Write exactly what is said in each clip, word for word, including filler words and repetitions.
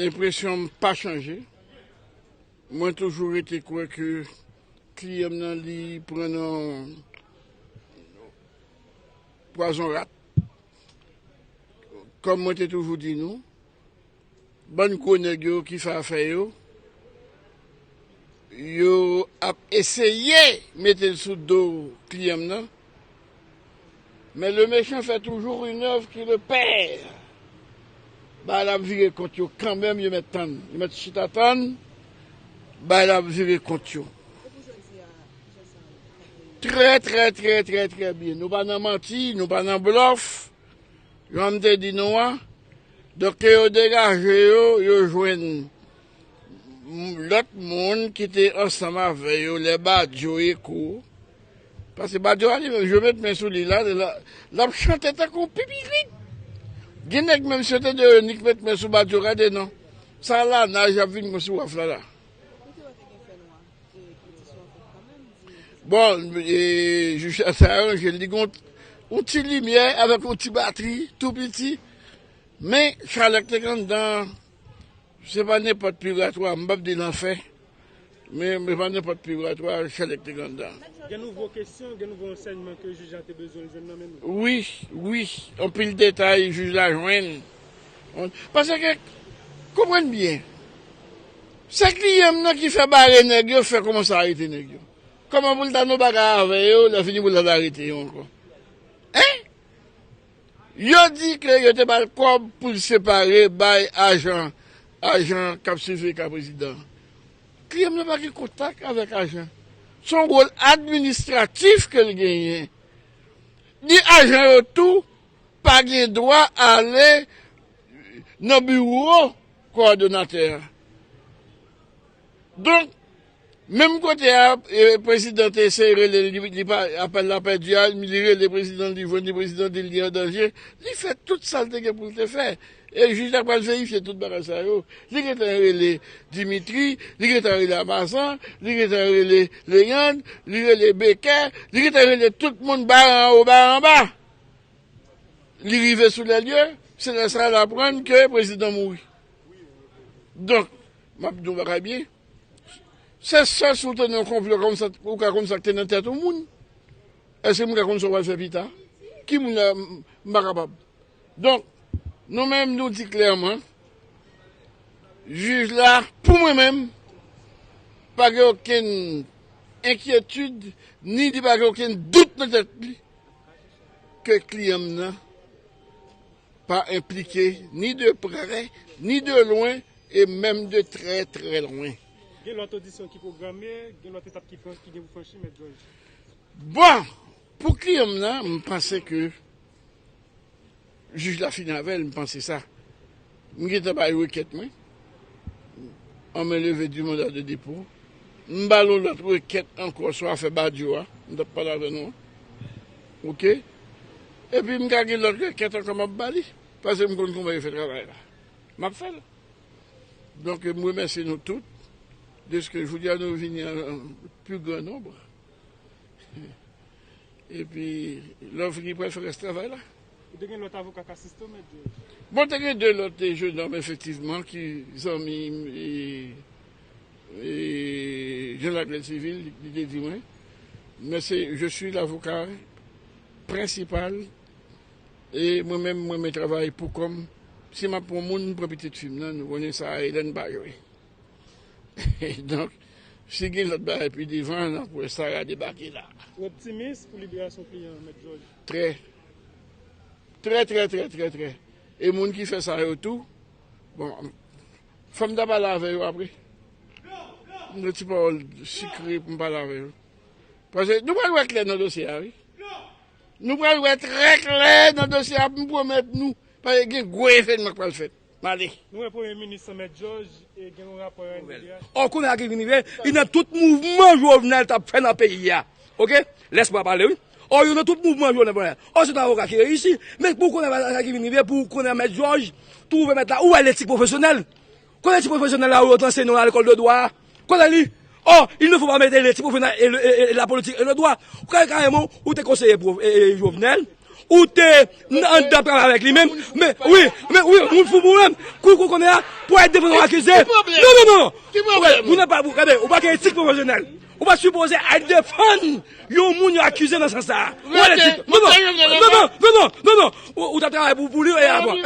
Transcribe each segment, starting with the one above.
Enpresyon m pa chanje. Mwen toujou rete kwè ke kliyan m nan li pran nan pwazon rat. Kòm mwen te toujou di nou, bann gwo nèg yo ki fè afè yo, yo ap eseye mete l sou do kliyan m nan. Mais le méchant fait toujours une œuvre qui le perd. Bagay la ap vire kont yo kanmenm, yo mèt tann. Yo mèt chita tann, bagay la ap vire kont yo. Trè, trè, trè, trè, trè byen. Nou pa nan manti, nou pa nan blòf. Jan m te di nou an, donk ke yo degaje yo, yo jwenn m- lòt moun ki te ansanm avè yo lè Badio ye kou. Paske Badio a li menm, yo met men sou li la, la, l ap chante tankou pipikrit. Gen nèg menm si yo te de yo nik met men sou Badio, gade non. Sa la naj ap vin mwen sou waf la la. Bon, e, jij la te aranje l, li gen yon ti limyè avèk yon ti batri tou piti. Men chalè k te gen anndan, se pa nenpòt piratwa, m p ap di lanfè, men, men pa nenpòt piratwa, chalè k te gen anndan. Gen nouvo kesyon, gen nouvo ransèyman ke jij la te bezwen jwenn nan men nou? Wi, wi, anpil detay jij la jwenn. Paske, konprann byen, se kliyan m nan ki fè bare nèg yo, fè kòmanse arete nèg yo. Kòman pou l ta nan bagay avè yo, lè fini pou l ta arete yo ankò? Hein? Yo di ke yo te ba l kòb pou l separe bay ajan, ajan k ap siveye ka prezidan. Kliyan m nan pa gen kontak avèk ajan. Se yon wòl administratif ke l genyen. Ni ajan yo tou pa gen dwa ale nan biwo kowòdonatè a. Donk, menm kote a, e, prezidan te eseye rele l, li, li pa, apèl la pèdi a, li rele prezidan, li jwenn li, prezidan di l li an danje. Li fè tout sa l te gen pou l te fè. E jij la pral verifye tout bagay sa yo. Li gentan rele Dimitri, li gentan rele Amazan, li gentan rele Leyand, li rele Bekè, li gentan rele tout moun, bare anwo, bare anba. Li rive sou lè lye, se lè sa l aprann ke prezidan mouri. Donk, m ap di w bagay byen. Se sèl si w tande yon konplo kòmsa, ou ka konn sa k te nan tèt yon moun. Èske m ka konn sa w pral fè pita? Ki moun la, m, m pa kapab. Donk, nou menm, nou di klèman, jij la, pou mwen menm, pa gen okenn enkyetid, ni li pa gen okenn dout nan tèt li ke kliyan m nan pa enplike ni de prè, ni de lwen, e menm de trè, trè lwen. Gen lòt odisyon ki pwograme, gen lòt etap ki fran- ki gen pou franchi, Mèt Jòj? Bon, pou kliyan m nan, m panse ke jij la fini avè l, m panse sa. M gentan bay rekèt mwen. En main levée du mandat de dépôt. M ba l yon lòt rekèt ankò sou afè Badio a. M t ap pale avè nou an. Oke? Epi m ka gen lòt rekèt ankò m ap ba li. Paske m konn kòman yo fè travay la. M ap fè l. Donk, m remèsye nou tout. Dèske jodi a nou vini an pi gran nonb. Epi, lè w fini pral fè rès travay la. Ou te gen lòt avoka k asiste w, Mèt Jòj? Bon, te gen de lòt, e, jenòm, efektivman, ki zanmi m, e, e, Jean Lagrèl Sivil, li te di mwen. Men se, je suis l'avocat principal, e mwen menm, mwen, mwen travay pou kò m. Si m ap pran moun, m pran pitit fi m nan, nou konnen sa, Hélène pa jwe. Donk, si gen lòt bagay pi devan, n ap wè Sara debake la. Ou optimis pou liberasyon kliyan an, Mèt Jòj? Trè. Trè, trè, trè, trè, trè. E moun ki fè sa yo tou, bon, fò m ta pale avè yo apre. M gen ti pawòl sikre pou m pale avè yo. Paske nou pral wè klè nan dosye a, wi. Nou pral wè trè klè nan dosye a, m pwomèt nou. Paske gen gwo evènman k pral fèt. M ale. Nou wè Premye Minis Mèt Jòj e gen yon rapò R N D D H. Ò, kounye a ki vin rive, li nan tout mouvman Jovenel t ap fè nan peyi a. Oke? Lès mwen pale, wi. Ò, yo nan tout mouvman Jovenel. Ò, se yon avoka ki reyisi. Men pou konnen sa ki vin rive, pou konnen Mèt Jòj, twouve mèt la, ou wè letik pwofesyonèl. Konnen letik pwofesyonèl la, ou yo t anseye nou nan lekòl de dwa a. Konnen li. Ò, il ne faut pas mettre letik pwofesyonèl e, le- e, e, la politik e le dwa. Ou ka kareman, ou te konseye pwof- e, e, Jovenel. Ou te nan andan travay avèk li menm. Men, wi, men, wi, moun fou pou menm. Kou, kou, konnen a, pou al defann yon akize. Non, non, non, non. Ou pa gen etik pwofesyonèl. Ou pa sipoze al defann yon moun yo akize nan sans sa a. Ou pa gen etik. Non, non, non, non, non, non, non. Ou, ou ta travay pou, pou li, e avan.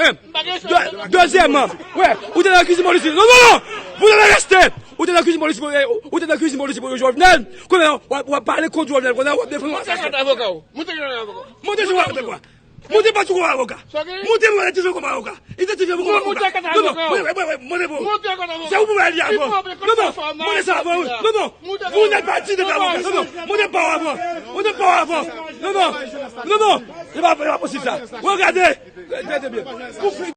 Dezyèmman, wè, ou te nan kizin Moris. Non, non, non. Ou te nan reste. Ou te nan kizin Moris, ou te nan kizin Moris pou Jovenel. Konnen a, w ap, w ap pale kont Jovenel, konnen a, w ap defann yon asasyen. Monte sou avoka. Monte pa tou kòm avoka. Monte pou identifye kòm avoka. Identifye pou kòm avoka. Non, non, monte, monte, monte pou. Sa ou pou wè li avan. Non, non, monte sa avan, wi. Non, non. Vous n'êtes pas digne d'être avocat. Non, non, monte pa avan. Monte pa avan. Non, non. Non, non. Se pa, se pa posib sa. Regade. Regade byen.